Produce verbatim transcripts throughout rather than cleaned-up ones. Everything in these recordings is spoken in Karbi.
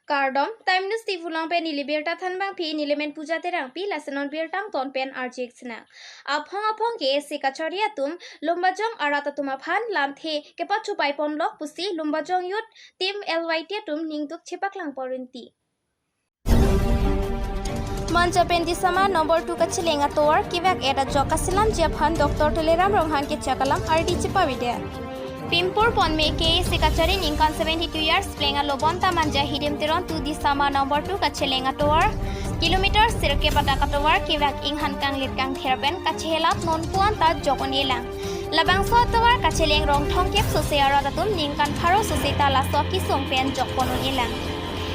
Kardom, Time News Diphu along pen neli birta thanbangpi neli men Puja Terangpi. Lasi non birta angton pen arju-ik sinang. Aphong aphong K A A C kachari atum Lumbajong arat atum aphan lamthe kepachobai ponlok pusi Lumbajong Youth Team L Y T atum ningduk chepaklang pon rinti. Manja pen Disama number two kacheleng atovar kevak-et ajok kaselamji aphan Doctor Tuliram Ronghang kechak alam ardi chepavedet. Pimpur ponme K A A C kachari ningkan seventy-two years pleng alo bonta Manja Hidim Teron two Disama number two kacheleng atovar kilometer sirkep adak atovar kevak inghan kanglit kangther pen kachehelap non puan ta jok un-elang. Labangso atovar kacheleng rong thomkep sose arat atum ningkan pharo sose ta laso kesung pen jok pon un-elang.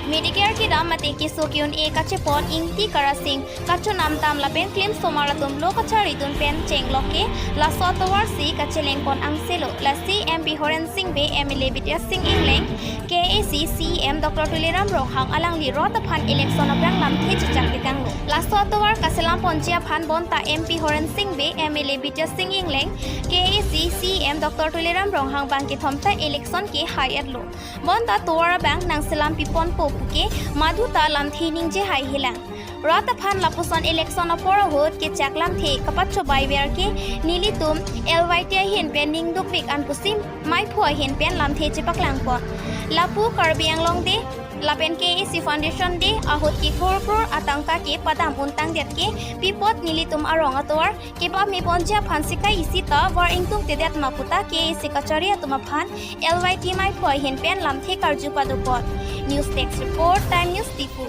Medicare kedam mate keso ke-un-e kachepon Ingti Karasing kachonam tam lapen klim somar atum lo kachari dun pen chenglok ke laso atovar si kacheleng pon angse lo. Lasi M P Horen Sing Bey, M L A Bidya Sing Engleng, K A A C C E M Doctor Tuliram Ronghang alangli rot aphan election aphrang lamthe chechak tekanglo. Laso atovar kaselam ponji aphan bonta M P Horen Sing Bey, M L A Bidya Sing Engleng, K A A C C E M Doctor Tuliram Ronghang bang kethom ta election ke hai-etlo. Bonta tovar abang nangselam piponpo puke madu ta lamthe ningje haihelang. Rat aphan lapuson election apor ahut kechak lamthe kapachobaiver ke nelitum L Y T ahin pen ningdukvek an pusi maiphu ahin pen lamthe chepaklang pon. Lapu Karbi Anglong Day lapen K A A C Foundation Day ahut ke kror kror atangka ke padam un tangdet ke pi apot nelitum arong atovar kepame ponji aphan sikai isi ta var ingtungtedet ma puta K A A C kachari atum aphan L Y T maiphu ahin pen lamthe karju pado pon. News Desk Report, Time News Diphu.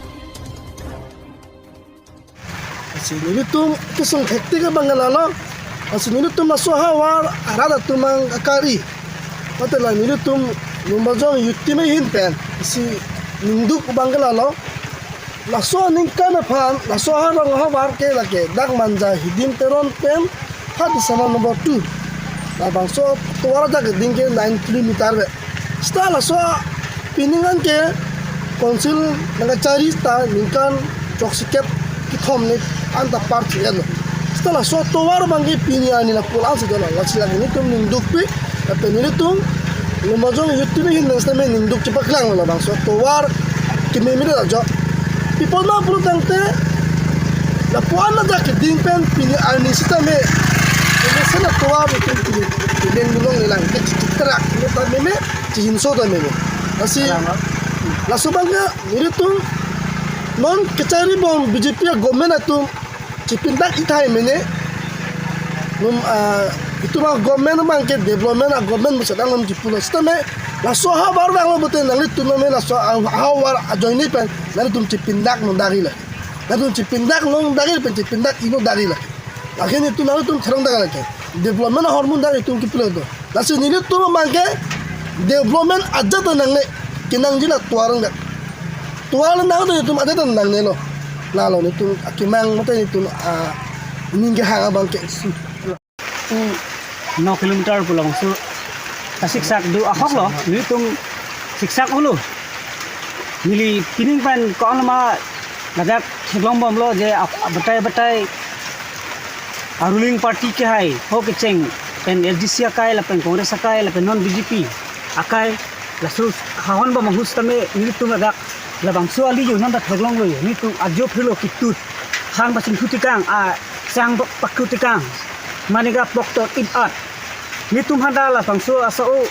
Lasi nelitum kesung hektik abang ke lalo. Lasi nelitum laso ahavar arat atum ang akari. Mate la nelitum Lumbajong Youth Team ahin pen lasi ningduk abang ke lalo. Laso aningkan aphan laso aharong ahavar ke lake dak Manja Hidim Teron pen ha Disama number two. Labangso atovar adak keding ke nine kilometer ve. Seta laso pining an ke council nangkachari ta ningkan choksikep kethom ni anta par chiyalo. Seta laso atovar abang ke pini arni lapu-an si dolo. Lasi lake nelitum ningdukpi, lapen nelitum Lumbajong Youth Team ahin pen seta ningduk chepaklanglo labangso atovar kememe ajok. Pi apot ma pulo tangte lapu-an adak keding pen pini arni sitame, pini sena atovar itum pini keding dulong lelang ke chitrak ta meme, chihinso ta meme. Lasi laso abang ke nelitum non kachari bom B J P a-government atum chepindak ithai mene. Num, ah, itum a-government abang ke development a-government pusi dang num chipulo. Sitame laso ahavar danglo pute nanglitum name laso ahavar ajoine pen nanglitum chepindak non dagila. Nanglitum chepindak non dagila pen chepindak ino dagila. Lakin itum nanglitum tharong dagila ke. Development ahormu dang itum kipulo do. Lasi nelitum abang ke development ajat nangne, kenangji la tovar nang. Tovar nang to nelitum ajat nangnelo. Lalo nelitum akemang mate nelitum, ah, ning kehang abang ke. Two, no kilometer pulang su. Kasiksak do ahoklo, nelitum siksak ulo. Neli pining pen ko-an ma ladak theklong bomlo je ap-, batai batai a-ruling party kehai ho kecheng pen A D C akai lapen Congress akai lapen non B J P akai laso hahon bom ahut sitame nelitum ladak labangso ali yo nanda theklonglo yo nelitum ajo phirlo kitut hang pasing thutikang a sang pakhutikang maniga poktot it at nelitum handa labangso asao,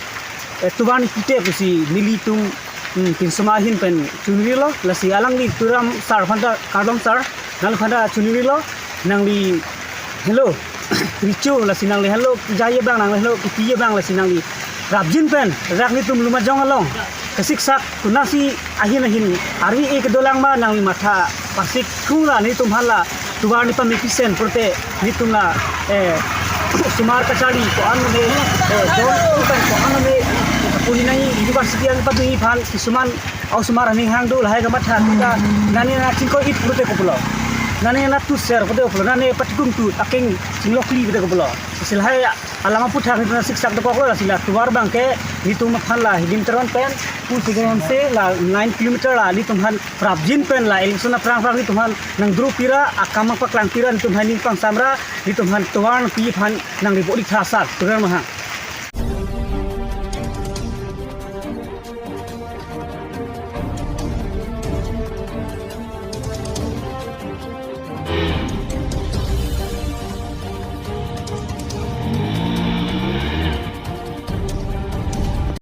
eh, tovar ni pute pusi nelitum Hmm, pinsoma ahin pen chunrilo, lasi alangli Tuliram sir aphanta, kardom sir, nangli aphanta chunrilo, nangli helo, richo, lasi nangli helo, jai abang, nangli helo, kipi abang, lasi nangli rapjin pen, rak nelitum Lumajong along, kasiksak, konatsi ahin ahin, arvi-e kedolang ma, nangli matha, pasik, thung la, nelitum hala, tovar nepamepisen, pute, nelitum la, eh, osomar kachari, ko-an me, eh, don, ko-an me, puni nai, university ang patu iphan, kisuman, osomar aning hang do lahai kamatha ta nane na chingko it pute koplo. Nane na tu ser pute koplo. Nane patikum tu akeng chinglokli pute koplo. Silahai alam aputhak nelitum siksak dokoklo sila tovar abangke nelitum aphan la Hidim Teron pen pu sigayon se la nine kilometer la nelitum aphan prapjin pen la election aphrang aphrang nelitum aphan nangdru pira akam paklang pira nelitum aphan ning pangsamra nelitum aphan tovar pi aphan nang ribot itha sar turan mahang.